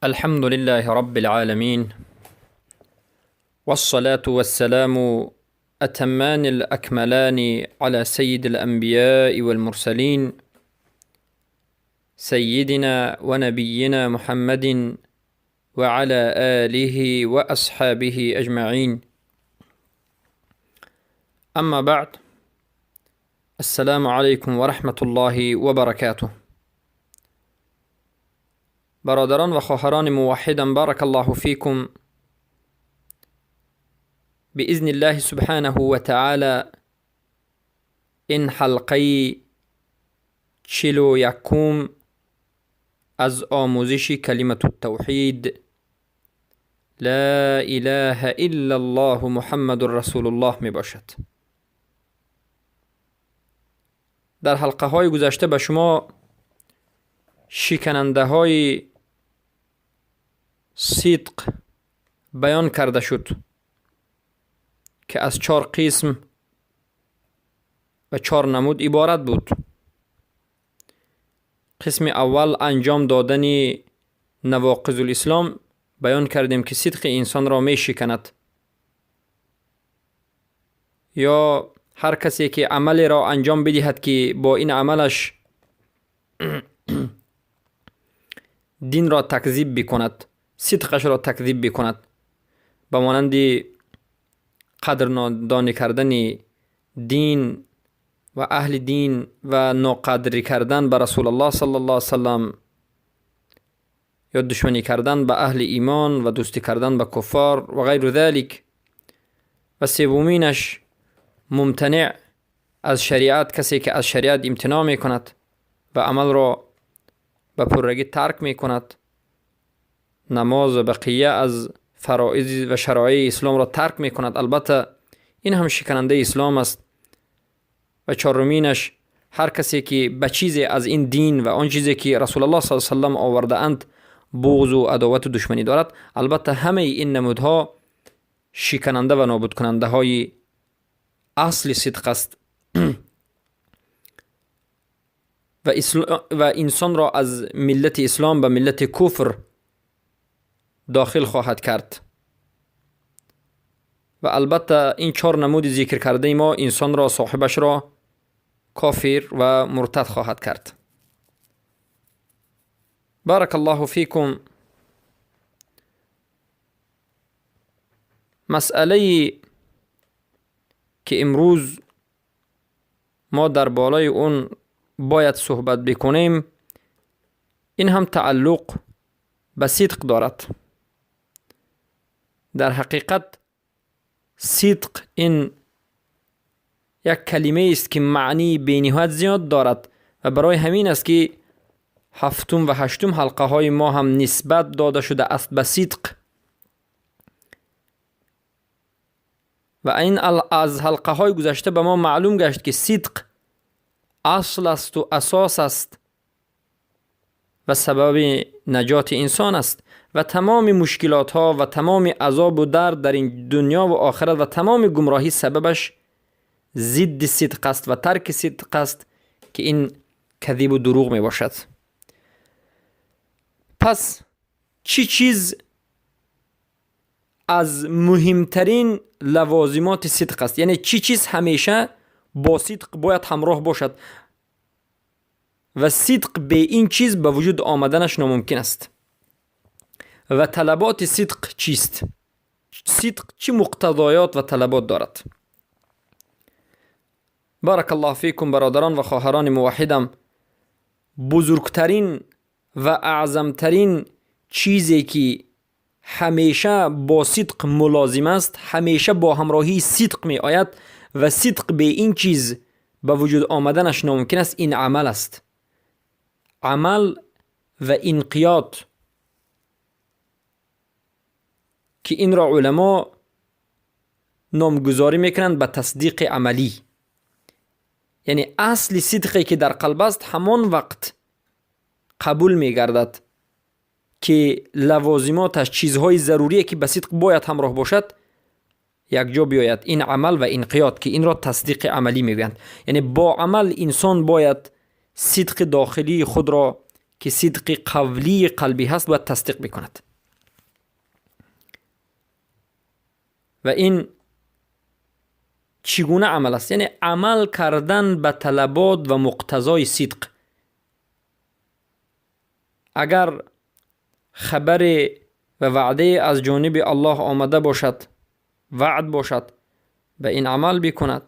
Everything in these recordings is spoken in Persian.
الحمد لله رب العالمين، والصلاة والسلام أتمان الأكملان على سيد الأنبياء والمرسلين، سيدنا ونبينا محمد وعلى آله وأصحابه أجمعين. أما بعد، السلام علیکم و رحمت الله و برکاته. برادران و خواهران موحدم، بارک الله فیکم. باذن الله سبحانه و تعالی این حلقه 41 از آموزش کلمة التوحید لا اله الا الله محمد رسول الله می باشد. در حلقه های گذشته به شما شکننده های صدق بیان کرده شد که از 4 قسم و 4 نمود عبارت بود. قسم اول انجام دادن نواقض الاسلام بیان کردیم که صدق انسان را می شکند، یا هر کسی که عملی را انجام بدهد که با این عملش دین را تکذیب بکند، صدقش را تکذیب بکند، به مانند قدردانی کردن دین و اهل دین و ناقدری کردن به رسول الله صلی الله علیه وسلم، یا دشمنی کردن به اهل ایمان و دوستی کردن به کفار و غیر ذلک. و سومینش ممتنع از شریعت، کسی که از شریعت امتناع می کند و عمل را به پرگی ترک می کند، نماز و بقیه از فرائض و شرایع اسلام را ترک می کند، البته این هم شکننده اسلام است. و چهارمینش هر کسی که به چیزی از این دین و آن چیزی که رسول الله صلی الله علیه و سلم آورده اند بغض و عداوت و دشمنی دارد، البته همه این نمودها شکننده و نابود کننده های اصل صدق است و انسان را از ملت اسلام به ملت کفر داخل خواهد کرد. و البته این 4 نمود ذکر کرده ما انسان را، صاحبش را کافر و مرتد خواهد کرد. بارک الله فیکم. مسئله که امروز ما در بالای اون باید صحبت بکنیم، این هم تعلق به صدق دارد. در حقیقت صدق این یک کلمه است که معنی بی‌نهایت زیاد دارد و برای همین است که 7 و 8 حلقه های ما هم نسبت داده شده است به صدق. و این از حلقه های گذشته به ما معلوم گشت که صدق اصل است و اساس است و سبب نجات انسان است و تمام مشکلات ها و تمام عذاب و درد در این دنیا و آخرت و تمام گمراهی سببش ضد صدق است و ترک صدق است که این کذب و دروغ می باشد. پس چی چیز از مهمترین لوازمات صدق است؟ یعنی چی چیز همیشه با صدق باید همراه باشد و صدق به این چیز به وجود آمدنش ناممکن است. و طلبات صدق چیست؟ صدق چی مقتضایات و طلبات دارد؟ بارک الله فیکم. برادران و خواهران موحدم، بزرگترین و اعظمترین چیزی که همیشه با صدق ملازم است، همیشه با همراهی صدق می آید و صدق به این چیز به وجود آمدنش ناممکن است، این عمل است. عمل و انقیاد که این را علما نامگذاری میکنند به تصدیق عملی. یعنی اصل صدقی که در قلب است همان وقت قبول میگردد که لوازماتش، چیزهای ضروری که به صدق باید همراه باشد، یک جا بیاید. این عمل و انقیاد که این را تصدیق عملی میگویند. یعنی با عمل انسان باید صدق داخلی خود را که صدق قولی قلبی هست باید تصدیق بکند. و این چگونه عمل است؟ یعنی عمل کردن به طلبات و مقتضای صدق. اگر خبر و وعده از جانب الله آمده باشد، وعد باشد، به این عمل بکند،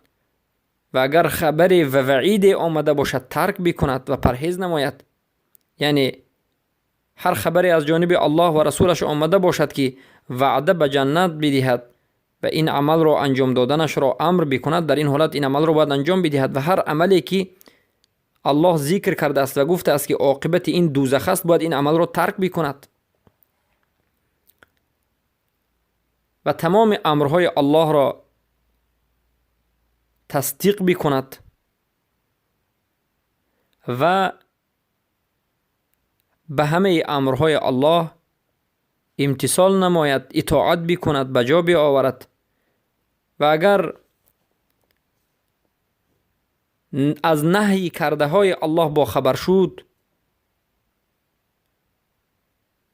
و اگر خبر و وعید آمده باشد ترک بکند و پرهیز نماید. یعنی هر خبری از جانب الله و رسولش آمده باشد که وعده به جنت بدهد و این عمل را انجام دادنش را امر بکند، در این حالت این عمل را باید انجام بدهد. و هر عملی که الله ذکر کرده است و گفته است که عاقبت این دوزخ است، باید این عمل را ترک بکند. و تمام امرهای الله را تصدیق بکند و به همه امرهای الله امتثال نماید، اطاعت بکند، به جا بیاورد. و اگر از نهی کرده های الله با خبر شد،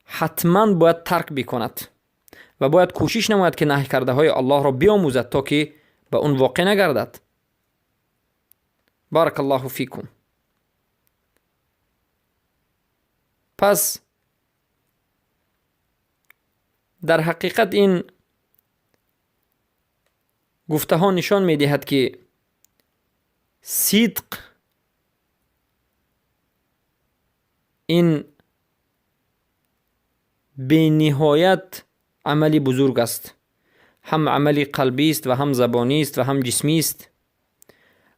حتما باید ترک بکند و باید کوشش نماید که نهی کرده های الله را بیاموزد تا که به اون واقع نگردد. بارک الله فیکم. پس در حقیقت این گفته ها نشان می دهد که صدق این بی نهایت عملی بزرگ است، هم عملی قلبی است و هم زبانی است و هم جسمی است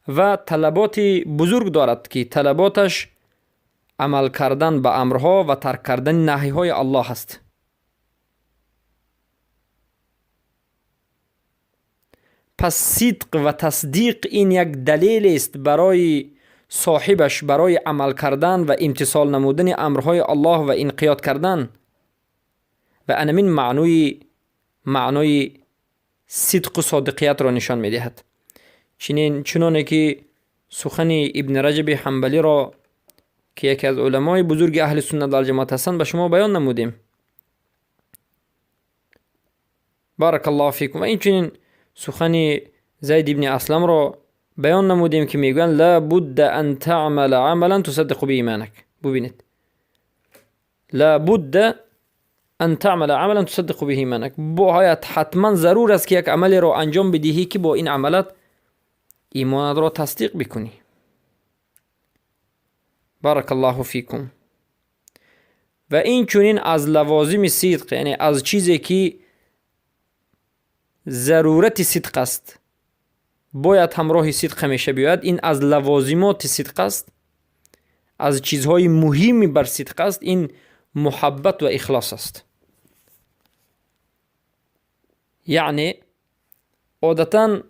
و طلبات بزرگ دارد که طلباتش عمل کردن به امرها و ترک کردن نهی های الله است. پس صدق و تصدیق این یک دلیل است برای صاحبش برای عمل کردن و امتثال نمودن امرهای الله و انقیاد کردن. و انمین معنای صدق و صادقیت را نشان می‌دهد. چنانه که سخن ابن رجب حنبلی را که یکی از علمای بزرگ اهل سنت و الجماعت هستند به شما بیان نمودیم. بارک الله فیکم. و این چنین سخن زید ابن اسلم را بیان نمودیم که میگویند لا بد ان تعمل عملا تصدق به ایمانک. ببینید، لا بد ان تعمل عملا تصدق به ایمانک، باید حتما ضرور است که یک عمل را انجام بدهی که با این عملت ایمانت را تصدیق بکنی. بارک الله فیکم. و این چنین از لوازم صدق، یعنی از چیزی که ضرورت صدق است، باید همراه صدق همیشه بیاید، این از لوازمات صدق است، از چیزهای مهمی بر صدق است، این محبت و اخلاص است. یعنی عادتا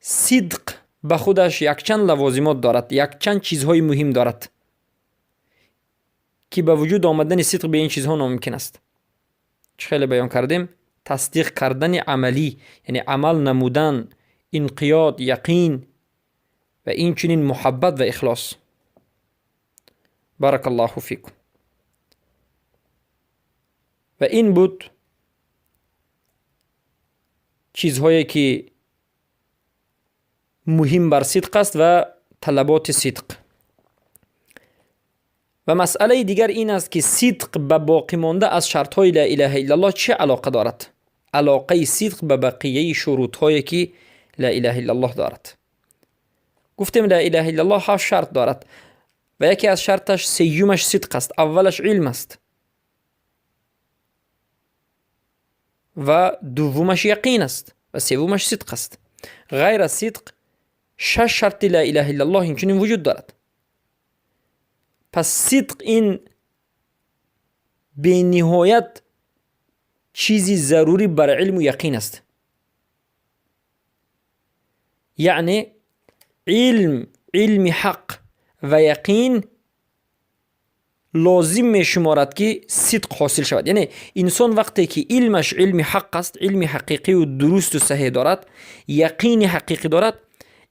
صدق به خودش یکچند لوازمات دارد، یکچند چیزهای مهم دارد که به وجود آمدن صدق به این چیزها ناممکن است. چه خیلی بیان کردیم، تصدیق کردن عملی، یعنی عمل نمودن، انقیاد، یقین و این چنین محبت و اخلاص. بارک الله فیکم. و این بود چیزهایی که مهم بر صدق است و طلبات صدق. و مسئله دیگر این است که صدق به باقی مانده از شرطهای لا اله الا الله چه علاقه دارد؟ علاقه صدق به بقیه شروطهایی که لا اله الا الله دارد. گفتیم لا اله الا الله 7 شرط دارد و یکی از شرطش سیومش صدق است، اولش علم است و دومش یقین است و سومش صدق است. غیر از صدق 6 شرط لا اله الا الله اینچنین وجود دارد. پس صدق این به نهایت چیزی ضروری بر علم و یقین است. یعنی علم حق و یقین لازم می شمارد که صدق حاصل شود. یعنی انسان وقتی که علمش علم حق است، علم حقیقی و درست و صحیح دارد، یقین حقیقی دارد،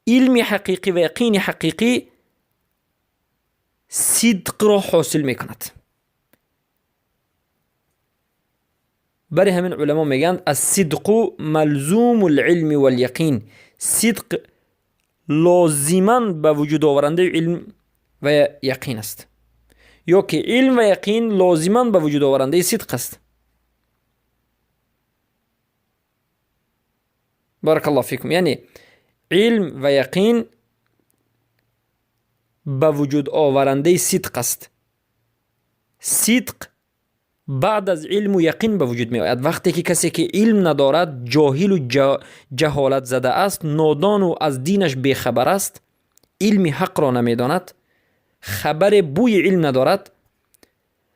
علم حقیقی و یقین حقیقی صدق را حاصل میکند. برای همین علما میگن الصدق ملزوم العلم والیقین. صدق لازما به وجود آورنده علم و یقین است، یا که علم و یقین لازما به وجود آورنده صدق است. بارک الله فیکم. یعنی علم و یقین به وجود آورنده صدق است. صدق بعد از علم و یقین به وجود می آید. وقتی که کسی که علم ندارد، جاهل و جهالت زده است، نادان و از دینش بیخبر است، علم حق را نمیداند، خبر بوی علم ندارد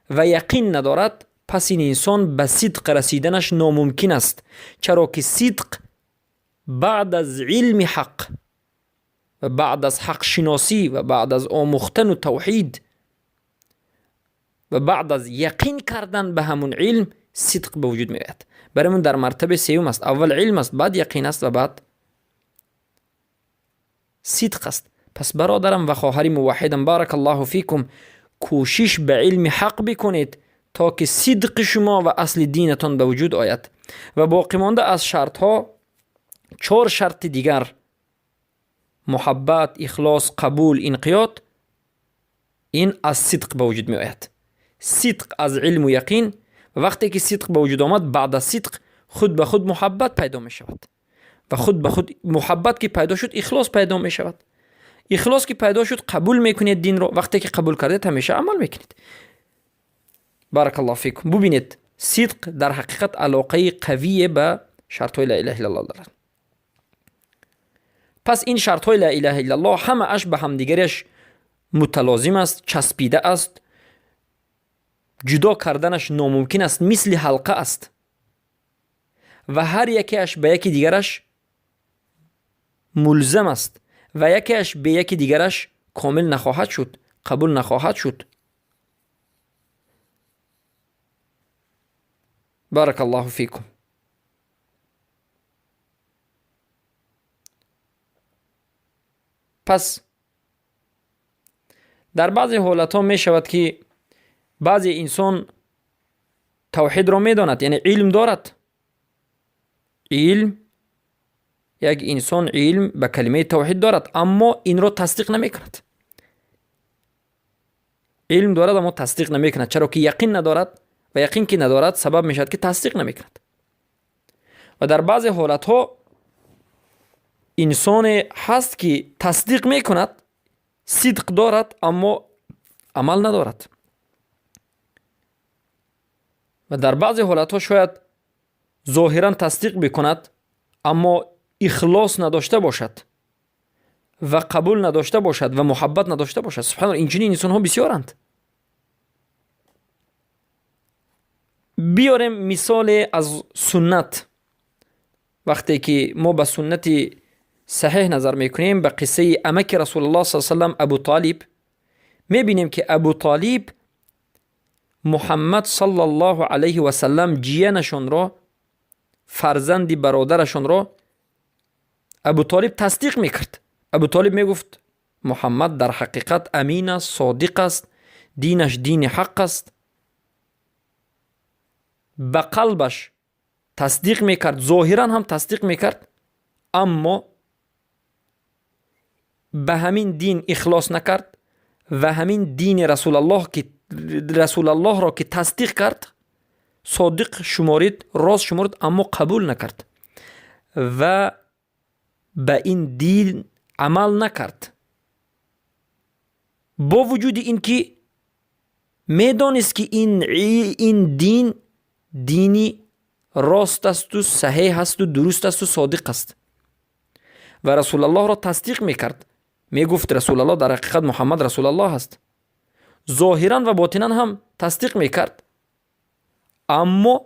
و یقین ندارد، پس این انسان به صدق رسیدنش ناممکن است. چرا که صدق بعد از علم حق و بعد از حق شناسی و بعد از آموختن و توحید و بعد از یقین کردن به همون علم، صدق به وجود می آید. برایمون در مرتبه سوم است. اول علم است، بعد یقین است و بعد صدق است. پس برادرم و خواهر موحدم، بارک الله فیکم، کوشش به علم حق بکنید تا که صدق شما و اصل دینتان به وجود آید. و باقی مانده از شرط ها 4 شرط دیگر، محبت، اخلاص، قبول، انقیاد، این از صدق به وجود می آید. صدق از علم و یقین. و وقتی که صدق به وجود آمد، بعد از صدق خود به خود محبت پیدا می شود و خود به خود محبت که پیدا شد، اخلاص پیدا می شود. اخلاص که پیدا شد، قبول میکنید دین رو. وقتی که قبول کردید، همیشه عمل میکنید. بارک الله فیکم. ببینید صدق در حقیقت علاقه قویه به شرط های لا اله الا الله دارد. پس این شرط های لا اله الا الله همه اش به همدیگرش متلازم است، چسبیده است، جدا کردنش ناممکن است، مثل حلقه است و هر یکیش به یکی دیگرش ملزم است و یکیش به یکی دیگرش کامل نخواهد شد، قبول نخواهد شد. بارک الله فیکم. پس در بعضی حالت ها می شود که بعضی انسان توحید را می داند، یعنی علم دارد، علم، یک انسان علم به کلمه توحید دارد، اما این را تصدیق نمی کند. علم دارد اما تصدیق نمی کند، چرا که یقین ندارد و یقین که ندارد سبب می شود که تصدیق نمی کند. و در بعضی حالت ها انسان هست که تصدیق می کند، صدق دارد اما عمل ندارد. و در بعضی حالت ها شاید ظاهرا تصدیق بکند اما اخلاص نداشته باشد و قبول نداشته باشد و محبت نداشته باشد. سبحان الله، اینچنین انسان ها بسیارند. بیاریم مثال از سنت. وقتی که ما به سنت صحیح نظر میکنیم، به قصه امک رسول الله صلی الله علیه و سلم ابو طالب، میبینیم که ابو طالب محمد صلی الله علیه و سلم جیانشان را، فرزند برادرشان را ابو طالب تصدیق میکرد. ابو طالب میگفت محمد در حقیقت امین است، صادق است، دینش دین حق است. به قلبش تصدیق میکرد، ظاهرا هم تصدیق میکرد، اما به همین دین اخلاص نکرد و همین دین رسول الله که رسول الله را که تصدیق کرد، صادق شمارید، راست شمارد، اما قبول نکرد و به این دین عمل نکرد. با وجود اینکه میدانست که این دین دینی راست است و صحیح است و درست است و صادق است و رسول الله را تصدیق میکرد، میگفت رسول الله در حقیقت محمد رسول الله است. ظاهرا و باطنا هم تصدیق میکرد، اما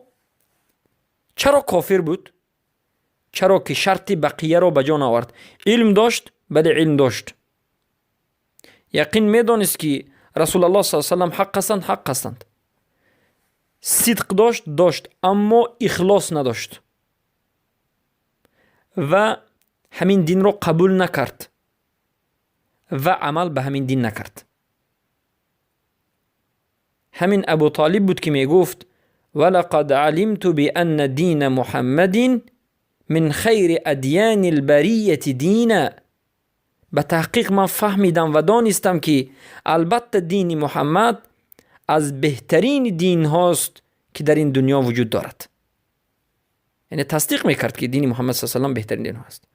چرا کافر بود؟ چرا که شرط بقیه را به جان آورد. علم داشت، بله علم داشت، یقین میدانست که رسول الله صلی الله علیه و سلم حق هستند، حق هستند. صدق داشت، داشت، اما اخلاص نداشت و همین دین را قبول نکرد و عمل به همین دین نکرد. همین ابو طالب بود که میگفت ولقد علمت بأن دین محمد من خیر ادیان البریة دینا. به تحقیق من فهمیدم و دانستم که البته دین محمد از بهترین دین هاست که در این دنیا وجود دارد. یعنی تصدیق میکرد که دین محمد صلی الله علیه و سلم بهترین دین هاست.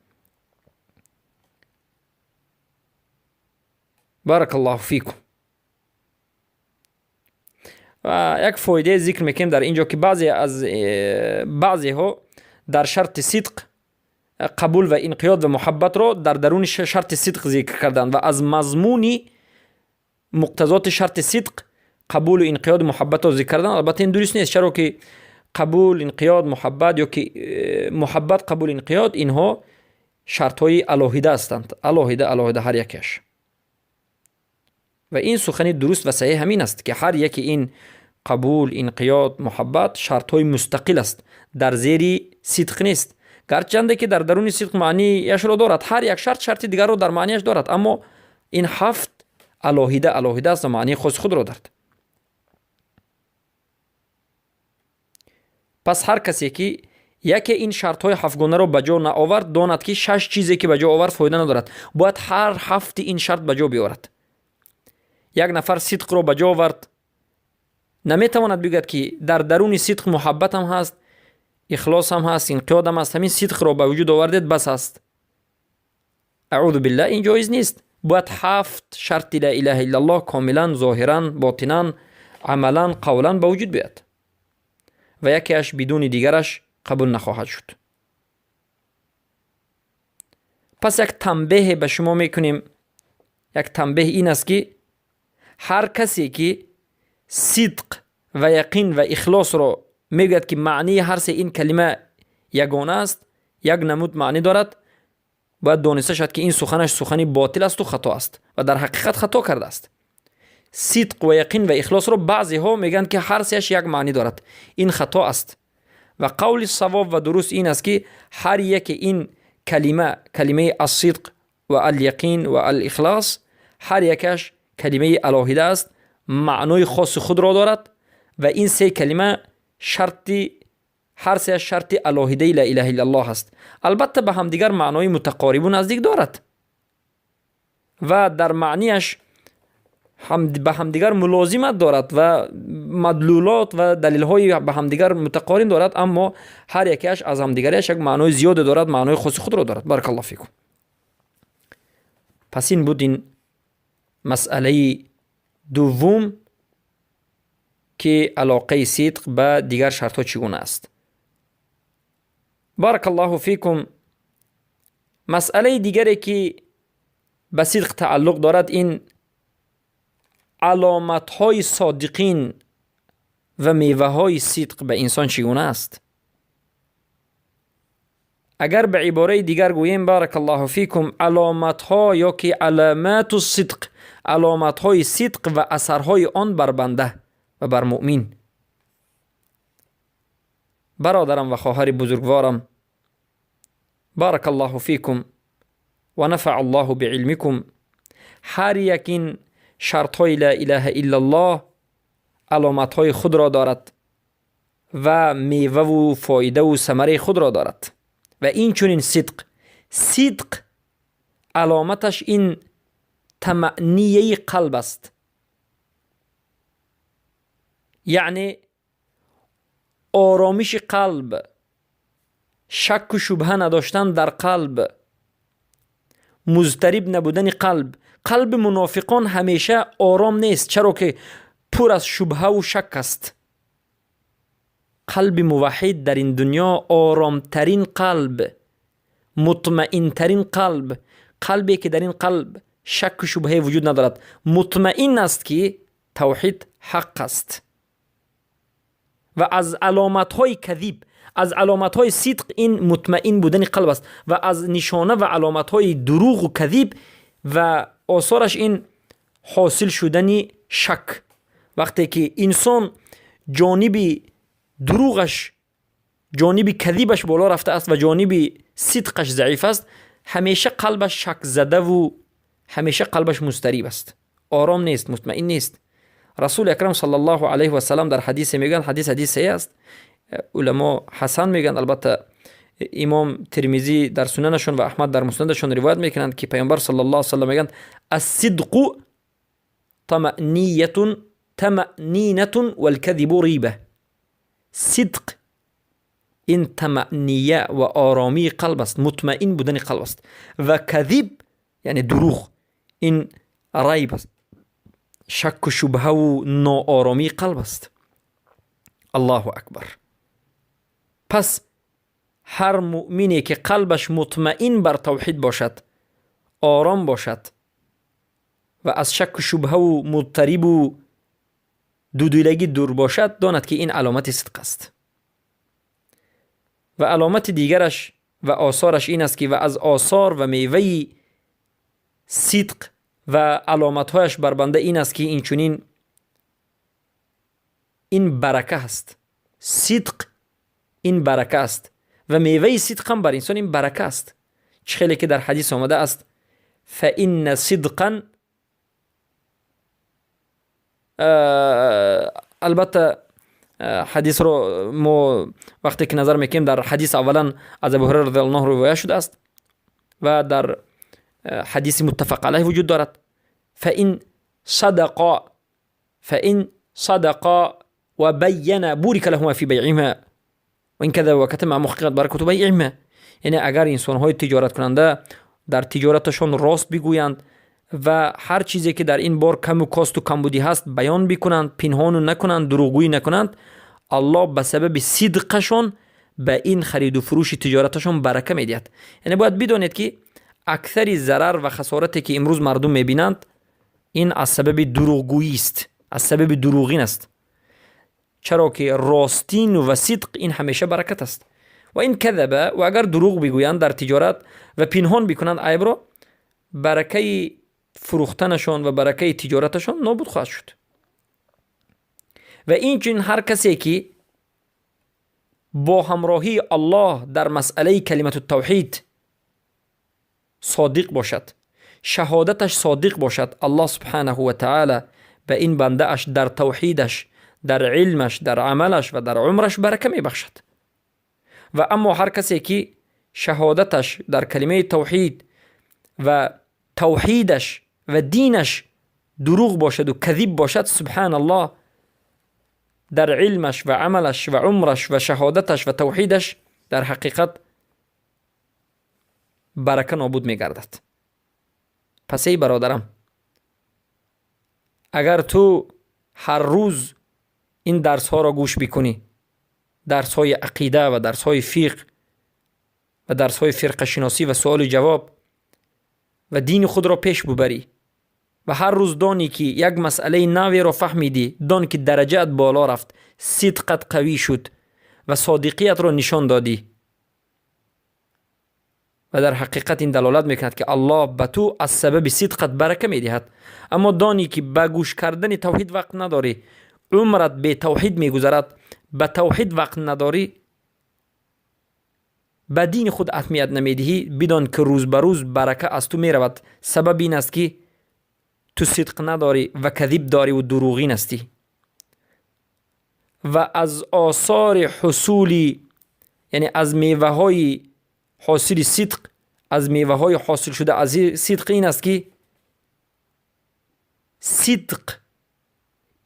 بارک الله فیکم. و یک فایده ذکر میکنیم در اینجا که بعضی ها در شرط صدق قبول و انقیاد و محبت را در درون شرط صدق ذکر کردند و از مضمون مقتضات شرط صدق قبول و انقیاد و محبت را ذکر کردند. البته این درست نیست، چرا که قبول، انقیاد، محبت یا که محبت، قبول، انقیاد اینها شرط های علاهیده هستند، علاهیده علاهیده هر یکش. و این سخن درست و صحیح همین است که هر یک این قبول، انقیاد، محبت شرط های مستقل است، در زیر صدق نیست. گرچنده که در درون صدق معنیش را دارد، هر یک شرط شرط دیگر را در معنیش دارد، اما این هفت علاهیده علاهیده است و معنی خاص خود را دارد. پس هر کسی که یکی این شرط های هفتگانه را به جا نآورد، داند که شش چیزی که به جا آورد فایده ندارد، باید هر هفت این شرط به جا بیاورد. یک نفر صدق را به جا آورد، نمیتواند بگوید که در درون صدق محبت هم هست، اخلاص هم هست، انقیاد هم هست، همین صدق را به وجود آوردید بس است. اعوذ بالله، این جایز نیست. باید هفت شرط لا اله الا الله کاملا، ظاهرا، باطنا، عملا، قولا به وجود بیاد و یکیش بدون دیگرش قبول نخواهد شد. پس یک تنبیه به شما میکنیم. یک تنبیه این است که هر کسی که صدق و یقین و اخلاص را میگوید که معنی هر سه این کلمه یگانه است، یک نمود معنی دارد، باید دانسته شد که این سخنش سخنی باطل است و خطا است و در حقیقت خطا کرده است. صدق و یقین و اخلاص را بعضی ها میگن که هر سهش یک معنی دارد، این خطا است. و قول صواب و درست این است که هر یک این کلمه، کلمه الصدق و الیقین و الاخلاص، هر یکش کلمه علاهیده است، معنای خاص خود را دارد و این سه کلمه شرط، هر سه شرط علاهیده لا اله الا الله است. البته به همدیگر معنای متقارب و نزدیک دارد و در معنیش هم به همدیگر ملازمت دارد و مدلولات و دلیل‌های به همدیگر متقارن دارد، اما هر یکیش از همدیگرش یک معنای زیاد دارد، معنای خاص خود را دارد. بارک الله فیکم. پس این بود این مسئله دوم که علاقه صدق به دیگر شرط‌ها چگونه است. بارک الله فیکم. مسئله دیگری که به صدق تعلق دارد این علامت‌های صادقین و میوه‌های صدق به انسان چگونه است. اگر به عباره دیگر گوییم بارک الله فیکم، علامت‌ها یا که علامات الصدق، علامت‌های صدق و اثرهای آن بر بنده و بر مؤمن. برادرم و خواهر بزرگوارم، بارک الله فیکم و نفع الله بعلمکم، هر یک این شرط های لا اله الا الله علامت های خود را دارد و میوه و فایده و ثمره خود را دارد. و این چنین صدق، صدق علامتش این طمأنیه قلب است، یعنی آرامش قلب، شک و شبهه نداشتن در قلب، مضطرب نبودن قلب. قلب منافقان همیشه آرام نیست، چرا که پر از شبهه و شک است. قلب موحد در این دنیا آرامترین قلب، مطمئن ترین قلب، قلبی که در این قلب شک و شبهه وجود ندارد، مطمئن است که توحید حق است. و از علامت‌های کذب، از علامت‌های صدق این مطمئن بودن قلب است و از نشانه و علامت‌های دروغ و کذب و آثارش این حاصل شدن شک. وقتی که انسان جانب دروغش، جانب کذبش بالا رفته است و جانب صدقش ضعیف است، همیشه قلبش شک زده و همیشه قلبش مضطرب است، آرام نیست، مطمئن نیست. رسول اکرم صلی الله علیه و سلم در حدیث میگن، حدیث صحیح است، علما حسن میگن، البته امام ترمذی در سننشون و احمد در مسندشون روایت میکنند که پیامبر صلی الله علیه و سلم میگن الصدق طمأنینة والکذب ریبه. صدق این طمأنیه و آرامی قلب است، مطمئن بودن قلب است، و کذب یعنی دروغ این ریب است، شک و شبهه و ناآرامی قلب است. الله اکبر. پس هر مؤمنی که قلبش مطمئن بر توحید باشد، آرام باشد و از شک و شبهه و مضطرب و دودولگی دور باشد، داند که این علامت صدق است. و علامت دیگرش و آثارش این است که و از آثار و میوه صدق و علامتهایش بر بنده این است که این چنین این برکه است. صدق این برکه است و میوه صدق هم بر انسان این برکه است. چه خیلی که در حدیث آمده است فإن صدقا، البته حدیث رو ما وقتی که نظر میکنیم در حدیث اولا از ابو هریره رضی الله عنه روایت شده است و در حدیث متفق علیه وجود دارد. فإن صدقا وبین بورک لهما فی بیعهما و این کذب و کتم محققت برکت بیعهما. یعنی اگر انسان های تجارت کننده در تجارتشون راست بگویند و هر چیزی که در این بار کم و کاست و کمبودی هست بیان بکنند، پنهان نکنند، دروغگویی نکنند، الله به سبب صدقشون به این خرید و فروش تجارتشون برکه میدهد. یعنی باید بدانید که اکثر ضرر و خسارتی که امروز مردم میبینند این از سبب دروغگویی است، از سبب دروغین است. چرا که راستین و صدق این همیشه برکت است. و این کذبه و اگر دروغ بگویند در تجارت و پنهان بکنند عیب را، برکه فروختنشان و برکه تجارتشان نابود خواهد شد. و این چنین هر کسی که با همراهی الله در مسئله کلمت التوحید صادق باشد، شهادتش صادق باشد، الله سبحانه و تعالی به این بنده اش در توحیدش، در علمش، در عملش و در عمرش برکه می بخشد. و اما هر کسی که شهادتش در کلمه توحید و توحیدش و دینش دروغ باشد و کذب باشد، سبحان الله، در علمش و عملش و عمرش و شهادتش و توحیدش در حقیقت برکه نابود می گردد. پس ای برادرم، اگر تو هر روز این درس ها را گوش بکنی، درس های عقیده و درس های فقه و درس های فرقه شناسی و سوال و جواب و دین خود را پیش ببری و هر روز دانی که یک مسئله نوی را فهمیدی، دان که درجهت بالا رفت، صدقت قوی شد و صادقیت را نشان دادی و در حقیقت این دلالت میکند که الله به تو از سبب صدقت برکه میدهد. اما دانی که به گوش کردن توحید وقت نداری، عمرت به توحید میگذرد، به توحید وقت نداری، به دین خود اهمیت نمیدهی، بدان که روز به روز برکه از تو میرود. سبب این است که تو صدق نداری و کذب داری و دروغین هستی. و از آثار حصولی، یعنی از میوه های حاصل صدق، از میوه های حاصل شده از صدق این است که صدق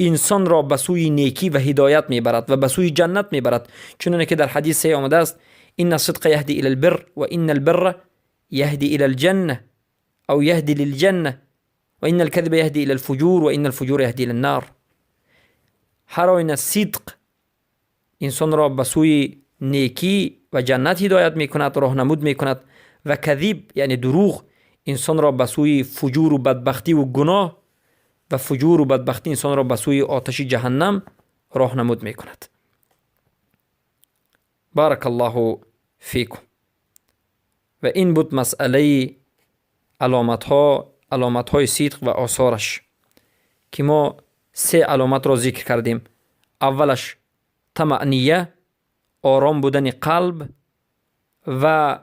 انسان را به سوی نیکی و هدایت میبرد و به سوی جنت میبرد. چنانکه که در حدیث آمده است ان الصدق يهدي الى البر وان البر يهدي الى الجنه او يهدي للجنه وان الكذب يهدي الى الفجور وان الفجور يهدي الى النار. هر آینه صدق انسان را به سوی نیکی و جنت هدایت میکند، راهنمود میکند، و کذب یعنی دروغ انسان را به سوی فجور و بدبختی و گناه و فجور و بدبختی انسان را به سوی آتش جهنم راهنمود میکند. بارک الله فیکم. و این بود مسئله علامت های صدق و آثارش که ما سه علامت را ذکر کردیم. اولش طمأنیه، آرام بودن قلب و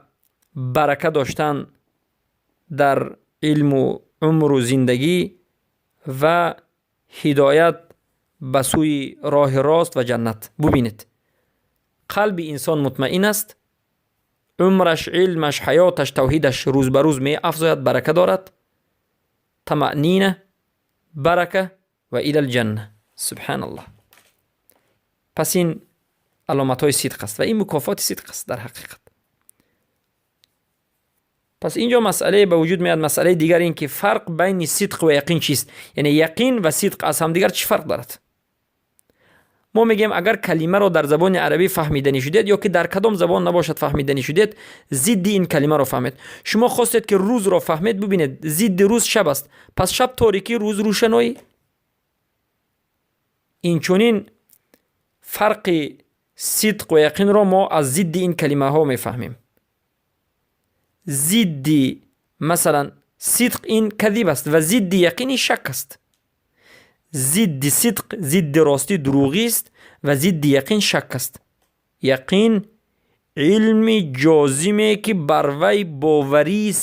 برکه داشتن در علم و عمر و زندگی و هدایت به سوی راه راست و جنت. ببینید قلب انسان مطمئن است، عمرش، علمش، حیاتش، توحیدش روز به روز می افزاید، برکه دارد، طمأنینه، برکه و الی الجنه. سبحان الله. پس این علامت های صدق است و این مکافات صدق است در حقیقت. پس اینجا مسئله به وجود میاد، مسئله دیگر این که فرق بین صدق و یقین چیست؟ یعنی یقین و صدق از هم دیگر چی فرق دارد؟ ما میگیم اگر کلمه را در زبان عربی فهمیدنی شدید یا که در کدام زبان نباشد فهمیدنی شدید، ضد این کلمه را فهمید. شما خواستید که روز را فهمید، ببینید ضد روز شب است، پس شب تاریکی، روز روشنایی. این چنین فرق صدق و یقین را ما از ضد این کلمه ها میفهمیم. ضد مثلا صدق این کذب است و ضد یقین شک است. ضد صدق، ضد راستی دروغی است و ضد یقین شک است. یقین علم جازمه که بر وی باوری 100%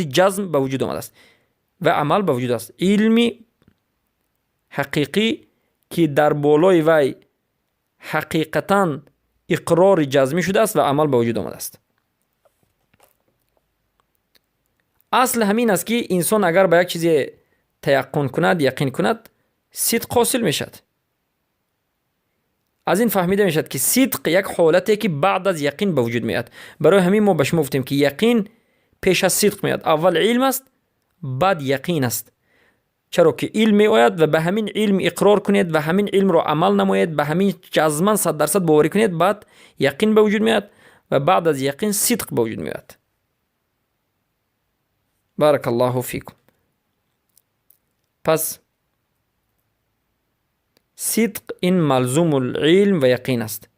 جزم به وجود آمده است و عمل به وجود است. علم حقیقی که در بالای وی حقیقتا اقرار جزمی شده است و عمل به وجود آمده است. اصل همین است که انسان اگر به یک چیزی تیقن کند، یقین کند، صدق حاصل میشد. از این فهمیده میشد که صدق یک حالته که بعد از یقین به وجود میاد. برای همین ما به شما گفتیم که یقین پیش از صدق میاد. اول علم است، بعد یقین است. چرا که علم می آید و به همین علم اقرار کنید و همین علم را عمل نمایید، به همین جزما 100% باوری کنید، بعد یقین به وجود میاد و بعد از یقین صدق به وجود میاد. بارک الله فیکم. پس صدق این ملزوم العلم و یقین است.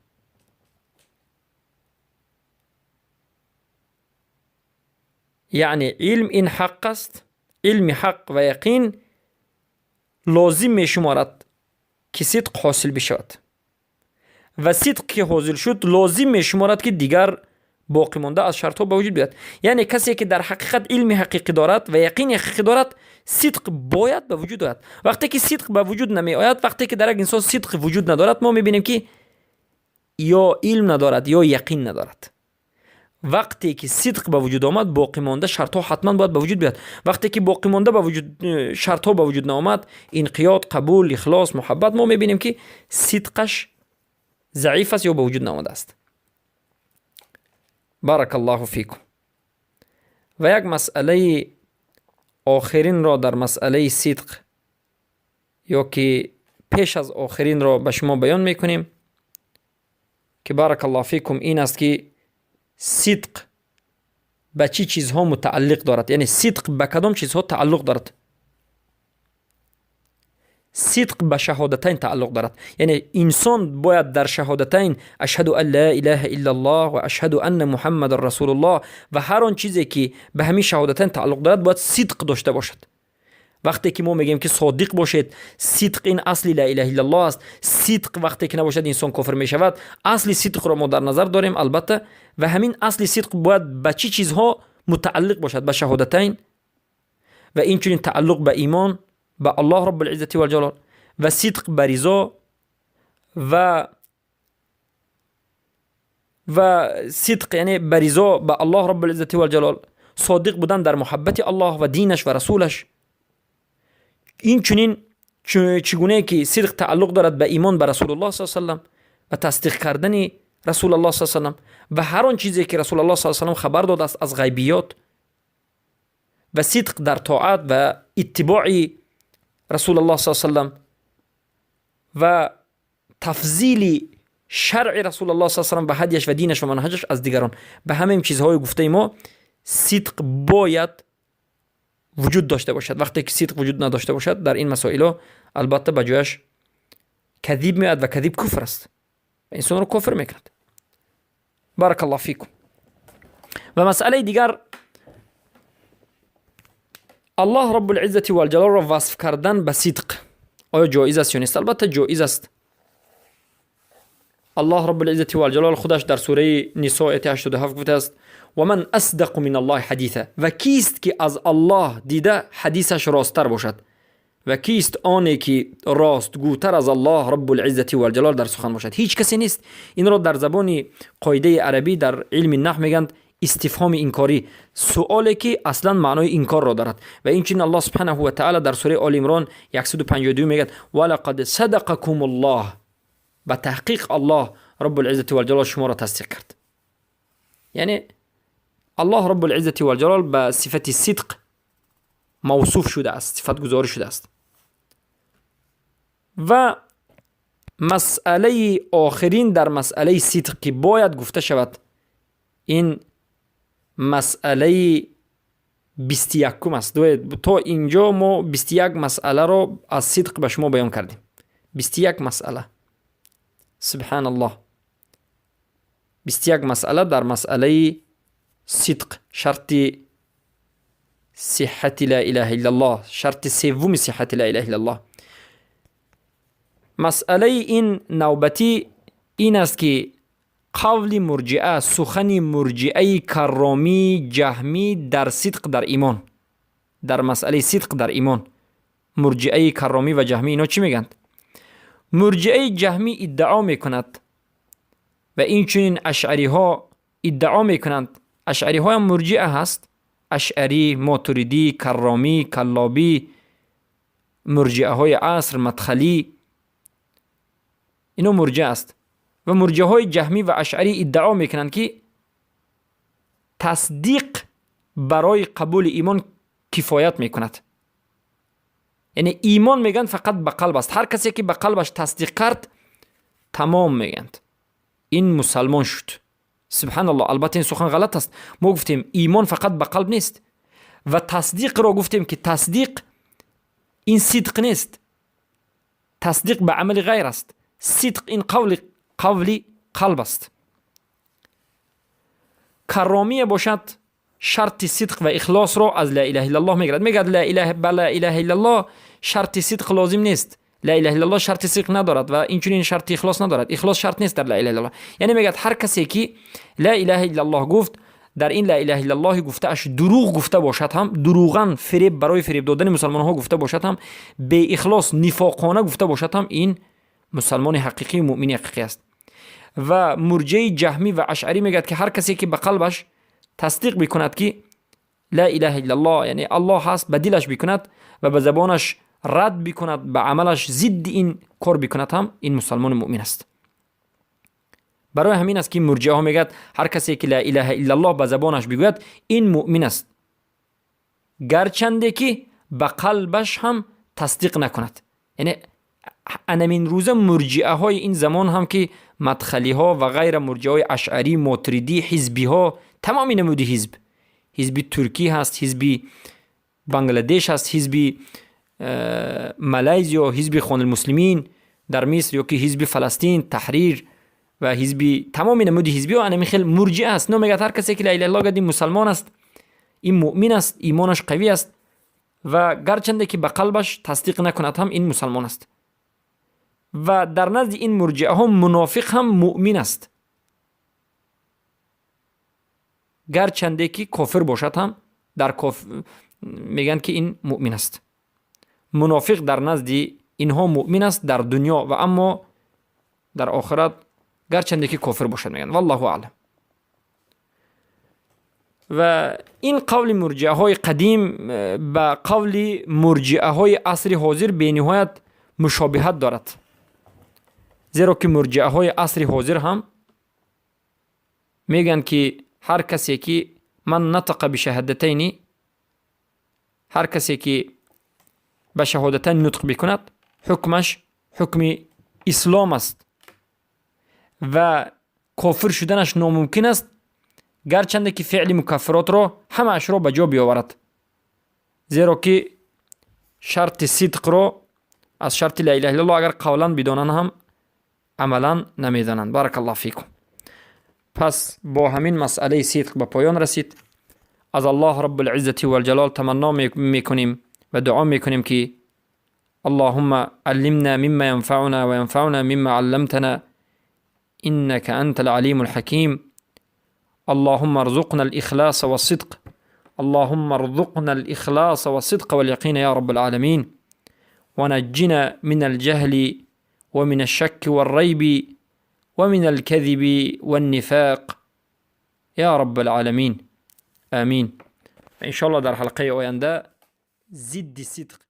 یعنی علم این حق است، علم حق و یقین لازم می شمارد که صدق حاصل بشود و صدق که حاصل شد لازم می شمارد که دیگر باقی مانده از شرط ها به وجود بیاد. یعنی کسی که در حقیقت علم حقیقی دارد و یقین حقیقی دارد، صدق باید به وجود آید. وقتی که صدق به وجود نمی آید، وقتی که در یک انسان صدق وجود ندارد، ما میبینیم که یا علم ندارد یا یقین ندارد. وقتی که صدق به وجود آمد، باقی مانده شرط ها حتما باید به وجود بیاد. وقتی که باقی مانده به وجود شرط ها به وجود نآمد، انقیاد، قبول، اخلاص، محبت، ما میبینیم که صدقش ضعیف است یا به وجود نآمده است. بارک الله فیکم. و یک مسئله آخرین را در مسئله صدق یا که پیش از آخرین را به شما بیان میکنیم که بارک الله فیکم این است که صدق به چی چیزها متعلق دارد. یعنی صدق به کدام چیزها تعلق دارد؟ صدق به شهادتین تعلق دارد. یعنی انسان باید در شهادتین اشهد ان لا اله الا الله و اشهد ان محمد رسول الله و هر آن چیزی که به همین شهادتین تعلق دارد باید صدق داشته باشد. وقتی که ما میگیم که صادق باشید، صدق این اصل لا اله الا الله است. صدق وقتی که نباشد انسان کافر میشود. اصل صدق را ما در نظر داریم البته، و همین اصل صدق باید به چی چیزها متعلق باشد؟ به شهادتین و این چنین تعلق به ایمان به الله رب العزة والجلال و صدق به رضا و صدق یعنی به رضا به الله رب العزة والجلال، صادق بودن در محبت الله و دینش و رسولش. این چنین چگونه که صدق تعلق دارد به ایمان به رسول الله صلی الله علیه و سلم و تصدیق کردن رسول الله صلی الله علیه و سلم و هر آن چیزی که رسول الله صلی الله علیه و سلم خبر داده است از غیبیات، و صدق در طاعت و اتباع رسول الله صلی الله علیه و سلم و تفضیل شرع رسول الله صلی الله علیه و سلم به هدیش و دینش و منهجش از دیگران. به همه چیزهای گفته ما صدق باید وجود داشته باشد. وقتی که صدق وجود نداشته باشد در این مسائل البته به جایش کذب میاد و کذب کفر است، انسان رو کفر میکند. بارک الله فیکم. و مسئله دیگر، الله رب العزة والجلال را وصف کردن به صدق آیا جایز است یا نیست؟ البته جایز است. الله رب العزة والجلال خودش در سوره نساء آیه 87 گفته است و من اصدق من الله حدیثا، و کیست که از الله دیده حدیثش راستتر باشد و کیست آنی که راستگوتر از الله رب العزة والجلال در سخن باشد؟ هیچ کسی نیست. این را در زبان قاعده عربی در علم نحو میگند استفهام انکاری، سوالی که اصلا معنای انکار را دارد. و این چنین الله سبحانه و تعالی در سوره آل عمران 152 میگه ولقد صدقکم الله، به تحقیق الله رب العزة والجلال شما را تصدیق کرد. یعنی الله رب العزة والجلال به صفت صدق موصوف شده است، صفت گذاری شده است. و مسئله آخرین در مسئله صدق که باید گفته شود این مسئله 21 است. تا اینجا ما 21 مسئله را از صدق به شما بیان کردیم. 21 مسئله، سبحان الله، 21 مسئله در مسئله صدق، شرط صحت لا اله الا الله، شرط سوم صحت لا اله الا الله. مسئله این نوبتی این است که قول مرجئه، سخن مرجئه کرامی جهمی در صدق در ایمان، در مسئله صدق در ایمان، مرجئه کرامی و جهمی اینا چی میگند؟ مرجئه جهمی ادعا میکند و این چنین اشعری ها ادعا میکنند. اشعری ها هم مرجئه هست، اشعری، ماتریدی، کرامی، کلابی، مرجئه های عصر، مدخلی، اینا مرجئه است. و مرجئه های جهمی و اشعری ادعا میکنند که تصدیق برای قبول ایمان کفایت میکند. یعنی ایمان میگن فقط به قلب است، هر کسی که به قلبش تصدیق کرد تمام میگند این مسلمان شد. سبحان الله، البته این سخن غلط است. ما گفتیم ایمان فقط به قلب نیست و تصدیق را گفتیم که تصدیق این صدق نیست، تصدیق به عمل غیر است. صدق این قولی قلب است. کرامیه باشد شرط صدق و اخلاص را از لا اله الا الله میگیرد. میگه لا اله بلا اله الا الله شرط صدق لازم نیست، لا اله الا الله شرط صدق ندارد و اینچنین شرط اخلاص ندارد. اخلاص شرط نیست در لا اله الا الله. یعنی میگه هر کسی که لا اله الا الله گفت، در این لا اله الا الله گفته اش دروغ گفته باشد هم، دروغا فریب برای فریب دادن مسلمان ها گفته باشد هم، به اخلاص نفاقانه گفته باشد هم، این مسلمان حقیقی مؤمن حقیقی است. و مرجع جهمی و اشعری میگه که هر کسی که به قلبش تصدیق بکند که لا اله الا الله، یعنی الله هست، به دلش بکند و به زبانش رد بکند، به عملش ضد این کار بکند هم، این مسلمان مؤمن است. برای همین است که مرجعه ها میگد هر کسی که لا اله الا الله به زبانش بگوید این مؤمن است، گرچنده که به قلبش هم تصدیق نکند. یعنی انمین روزه مرجعه های این زمان هم که مدخلی ها و غیر مرجعه های اشعری، ماتریدی، حزبی ها، تمام نمود حزب، حزب ترکی هست، حزب بنگلادش هست، حزب مالزیا، حزب خان المسلمین در مصر، یا که حزب فلسطین تحریر و حزب، تمام نمود حزبی ها انمی خیلی مرجعه است. نو میگه هر کسی که لا اله الا الله مسلمان است، این مؤمن است، ایمانش قوی است و گرچنده که به قلبش تصدیق نکند هم این مسلمان است. و در نزد این مرجعه ها منافق هم مؤمن است، گرچنده که کافر باشد هم در میگن که این مؤمن است. منافق در نزد اینها مؤمن است در دنیا و اما در آخرت گرچنده که کافر باشد میگن. والله اعلم. و این قول مرجعه های قدیم به قول مرجعه های عصر حاضر به نهایت مشابهت دارد، زیرا که مرجعه های عصر حاضر هم میگن که هر کسی که من نطق بشهادتین، هر کسی که به شهادتین نطق بکند حکمش حکم اسلام است و کافر شدنش ناممکن است، گرچنده که فعل مکفرات را همه اش را به جا بیاورد، زیرا که شرط صدق را از شرط لا اله الا الله اگر قولا بدانند هم عملا نمیدانند. بارک الله فیکم. پس با همین مسئله صدق به پایان رسید. از الله رب العزة والجلال تمنا میکنیم و دعا میکنیم که اللهم علمنا مما ينفعنا وينفعنا مما علمتنا إنك أنت العليم الحكيم. اللهم ارزقنا الإخلاص والصدق، اللهم ارزقنا الإخلاص والصدق واليقين يا رب العالمين. و نجنا من الجهل و من الشك والریب و من الكذب والنفاق یا رب العالمین. آمین. انشالله در حلقه آینده ضد صدق.